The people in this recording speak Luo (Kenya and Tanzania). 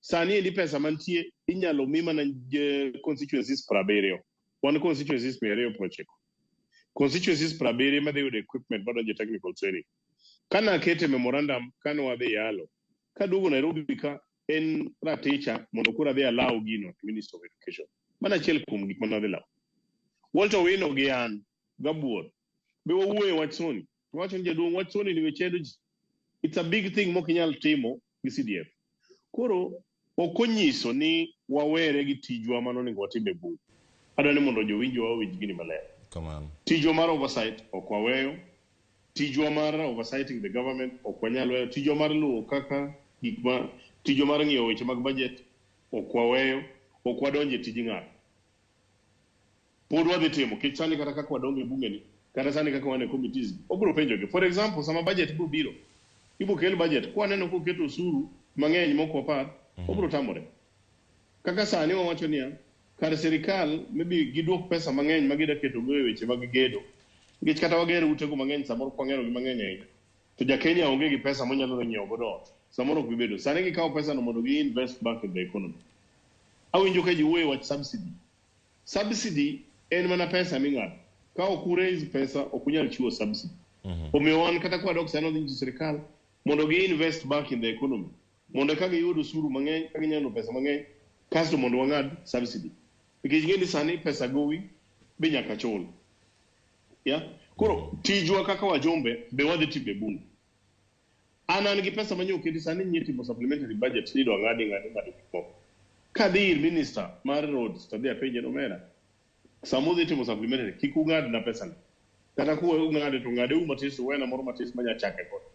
Sani endi pesa mantie inyalo mi mana constituencies 70. Wan constituencies 290. Constituencies 70 madhi yudo equipment madonjo e technical training. Kana akete memorandum kane wadhi yalo, kaduogo Nairobi ka en raticha mondo koro adhi alaw gino to Minister of Education. Mano achiel kuom gik mane wadhi lawo. Walter Owino gi an gabuor be wawuoyo e wach Soni. To wacho ni jaduong' wach Soni ni we chendo ji. It's a big thing mok inyal timo gi CDF. Koro ok onyiso ni wawere gi tijwa mano onego watim e bunge. Adwa ni mondo jowinjowa owinj gini maler. Kamano. Tijwa mar oversight ok waweyo. Tijwa mar oversighting the government ok wanyal weyo. Tijwa mar luwo kaka gik ma tijwa mar ng'iyo weche mag budget ok waweyo. Ok wadonjo e tij ng'ato. Pod wadhi timo nikech sani kata kaka wadongo e bunge ni kata sani kaka wan e committees obiro penjogi. For example, sama budget biro biro, ibo kel budget kwaneno koketo osuru mang'eny mok wapar, obiro tamore. Kaka sani wawacho niya, kar sirikal maybe giduok pesa mang'eny ma gida ketogo e weche mag gedo. Nikech kata wager utego mang'eny samoro kwang'erogi mang'eny ahinya. To ja Kenya onge gi pesa monyalo dhi nyiewo godo ot. Samoro ok bi bedo. Sani gikawo pesa no mondo gi invest back in the economy. Awinjo ka ji wuoyo e wach subsidy. Subsidy en mana pesa ming'ado. Ka ok u raise pesa, ok unyal chiwo subsidy. Omiyo wan kata kwadok sani wadhi nyiso sirikal mondo gi invest back in the economy. Mondo ka giyud osuru mang'eny, ka ginyalo pesa mang'eny, kasto mondo wang'ad subsidy. Nikech ing'e ni sani pesa gowi be nyaka chul. Yeah? Koro tijwa kaka wajumbe be wadhi timo e bunge. An an gi pesa manyo oketi sani nyie timo supplementary budget ni idwa ng'adi ng'adi ng'ado gik moko. Kadhi ir minister mar roads to adhi apenje ni omera, sama udhi timo supplementary kik ung'adna pesa ni. Kata kuwe ung'ade to ng'ade u matis uwena moro matis manya chake godo.